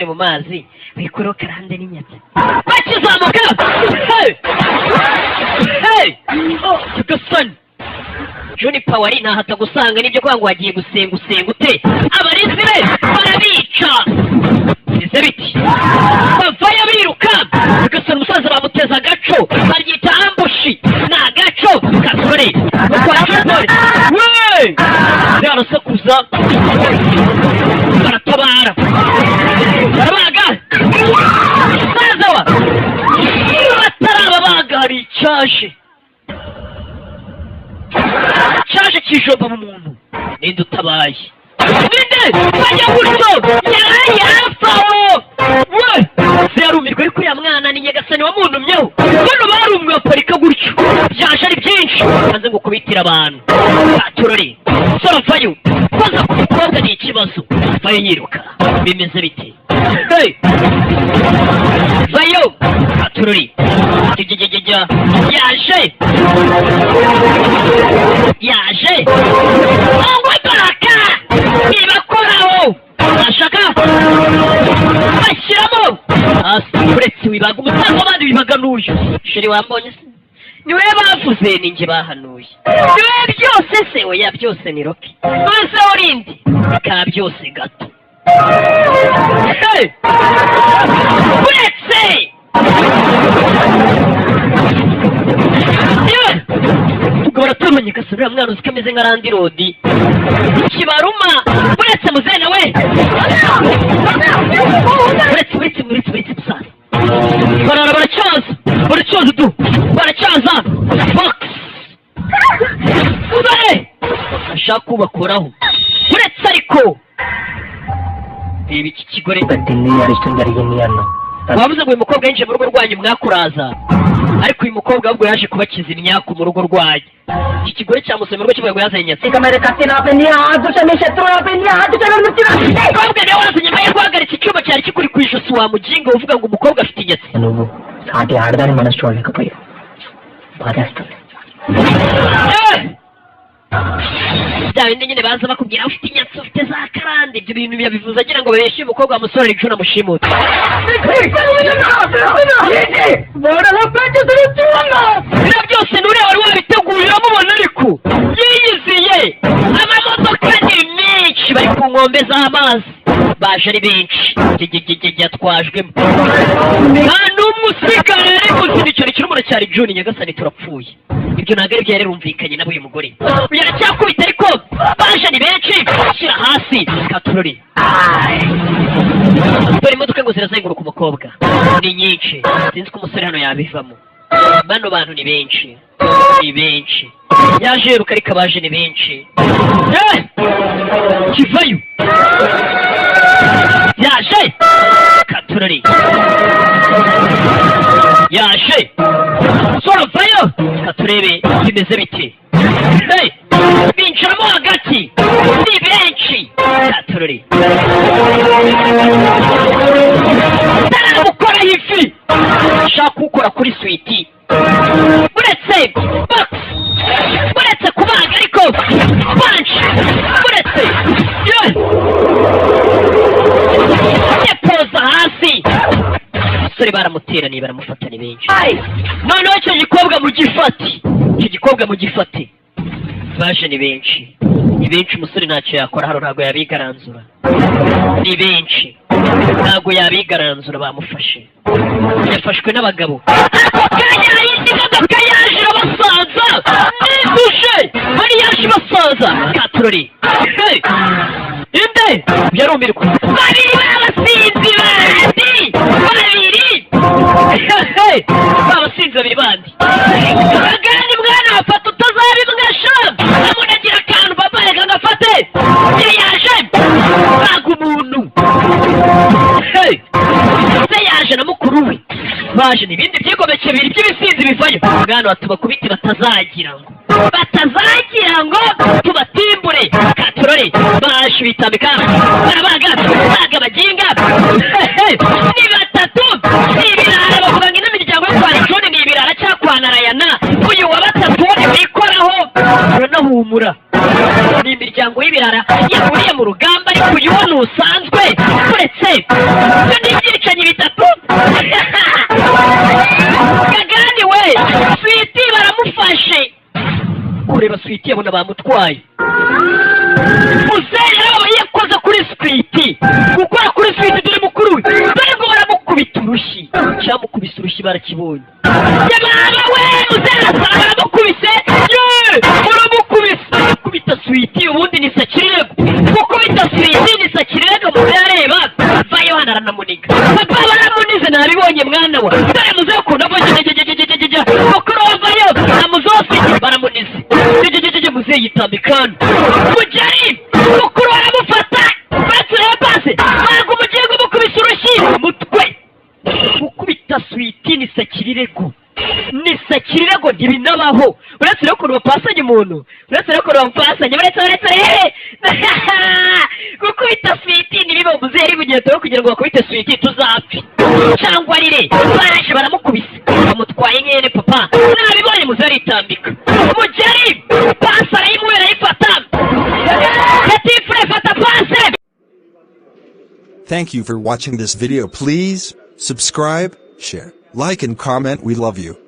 June mu mazi, wikureho karande n'inyatsi. Bakizamuka, hey! Hey! Oh, Nyagasani! Juni Pawari ntaho atagusanga. Nibyo kuvuga ngo wagiye gusenga, usenga ute? Abarinzi be barabica. Bize biti bavayo biruka. Nyagasani, umusaza bamuteza agaco, baryita ambush, ni agaco kasore kwa Juni. We barasakuza, baratabara, barabaga umusaza wa batarababaga. Hari icyaje, cyaje kijomba mu muntu. Ninde utabaye? Ninde bajya gutyo? Yaraye hafi aho we se yarumirwa. Ariko uriya mwana ni Nyagasani wamuntumyeho. Bano barumwe baparika gutyo, byaje ari byinshi. Hanze ngo kubitira abantu baturore sora vayo koza ku mukobwa ni ikibazo. Vayo yiruka, bimeze bite? Hey! Vayo baturore. Jya yaje, yaje ngo baraka ibakoraho, ashaka bashyiramo hasi. Uretse wibaga umusaza w'abandi, wibaga n'uyu chéri wambonye se? Niwe bavuze, ni njye bahanuye. Niwe byose se? Oya, byose ni Rocky. Maze urindi ka byose gato. Hey! Uretse yewe ubwo baraturanye gasubira mwana, uzi ko ameze nka landlord kibaruma. Uretse muzehe nawe, uretse, uretse, uretse, uretse musaza. Barara, baracyaza, baracyaza du, baracyaza box bare ashaka kubakoraho. Uretse ariko reba iki kigore. పెట్టింది అరిష్టం జరిగింది అన్నావు. Wavuze ngo uyu mukobwa yinjiye mu rugo rwanyu mwakuraza, ariko uyu mukobwa ahubwo yaje kubakiza imyaku mu rugo rwanyu. Iki kigore cyamusuye mu rugo kivuga ngo yazanye inyatsi. ఇక మరి కత్తి నాపై నీ ఆదృశ్యం నీ శత్రువు నాపై నీ ఆదృశ్యం. Umukobwa niwe wazanye amahirwe, uhagaritse icyuma cyari kikuri ku ijosi. Wa mujinga, uvuga ngo umukobwa afite inyatsi. నువ్వు సాటి ఆడదాని మనసు చూడలేకపోయావు, బాధేస్తుంది. Eh! Bya bindi nyine baza bakubwira ufite inyatsi, ufite za karande. Ibyo bintu yabivuze agira ngo babeshe uyu mukobwa wa musore ejo namushimuta. Biriya byose nuriya wari wabiteguye, uramubona ariko yiyiziye. Amamodoka ni menshi, bari ku nkombe z'amazi, baje ari benshi. Yatwajwemo, nta n'umwe usigaye ari muzima. Icyo kirumuna cyari Juni. Nyagasani, turapfuye! Ibyo ntabwo ari byo yari yarumvikanye nabo. Uyu mugore uyu aracyakubita, ariko baje ni benshi. Shyira hasi katurori. Dore imodoka ngo zirazenguruka umukobwa, ni nyinshi. Sinzi ko umusore hano yabivamo. Bano bantu ni benshi, ni benshi. Yaje yiruka, ariko abaje ni benshi. Eh! Kivayo yaje katurori, yaje sora vayo katurebe bimeze bite. Hey! Binjiramo hagati, ni benshi. Katurori taramukoraho ifi, shaka ukora kuri switi. Uretse box, uretse kubaga, ariko punch, uretse yeah. Yepoza hasi abasore baramuteraniye, baramufata, ni benshi. Noneho icyo gikobwa mugifate, icyo gikobwa mugifate, baje ni benshi, ni benshi. Umusore ntacyo yakora hano, ntabwo yabigaranzura, ni benshi, ntabwo yabigaranzura. Bamufashe, yafashwe n'abagabo. Ako kanya hari indi modoka yaje irabasanza nidushe, hari yaje ibasanza katurori. Hey! Inde yarumirwa, babiri b'abasinzi bandi babiri. Hey! B'abasinzi babiri bandi bagani mwana wafata utazabibwa sha. Amunagira akantu papa, reka ngafate. Ye yaje baga umuntu. Hey! Se yaje na mukuru we baje, n'ibindi byigomeke bibiri by'ibisinzi bivayo. Mwana wa tubakubite, batazagira ngo tubatimbure. Katurore baje bitambika, barabaga baga baginga. Ni batatu, ni ibirara. Bavuga ngo ino miryango yo kwa Joni ni ibirara cyangwa kwa Narayana. Uyu wa batatu wo wikoraho uranahumura. Ni imiryango y'ibirara yahuriye mu rugamba, ariko uyu wo ntusanzwe. Uretse ibyo Ibyicanyi bitatu. Kagani we, Switi baramufashe. Kureba Switi yabona bamutwaye. Muzehe yarabaye, yakoze kuri Switi, gukora kuri Switi. Dore mukuru we, dore ngo baramukubita urushyi. Cyamukubise urushyi barakibonye. Yababa we, muzehe arasara, baramukubise ye, baramukubise. Gukubita Switi ubundi ni sacrilège. Gukubita Switi ni sacrilège. Muzehe areba vayo hano, aranamuniga. Papa, baramunize, nabibonye mwana wa. Dore muzehe ukuntu ava. Mukuru wavayo na muzehe wa Switi baramunize. Muzehe yitambika hano, mugeri mukuru aramufata, batureba pase ntabwo umugiye kumukubisa urushyi mutwe. Gukubita Switi ni sacrilège, ni sacrilège, ntibinabaho. Uretse rero ukuntu bapasanya umuntu, uretse rero ukuntu bamupasanya, uretse hehe, gukubita Switi ntibibaho. Muzehe ari bugenzi kugira ngo bakubite Switi tuzapfe cyangwa rire. Baje baramukubise, bamutwaye nk'ihene. Papa, nabibonye. Muzehe aritambika, mugeri pasi arayimuhera, arayifata. Katifure, fata pase. Thank you for watching this video. Please subscribe, share, like and comment. We love you.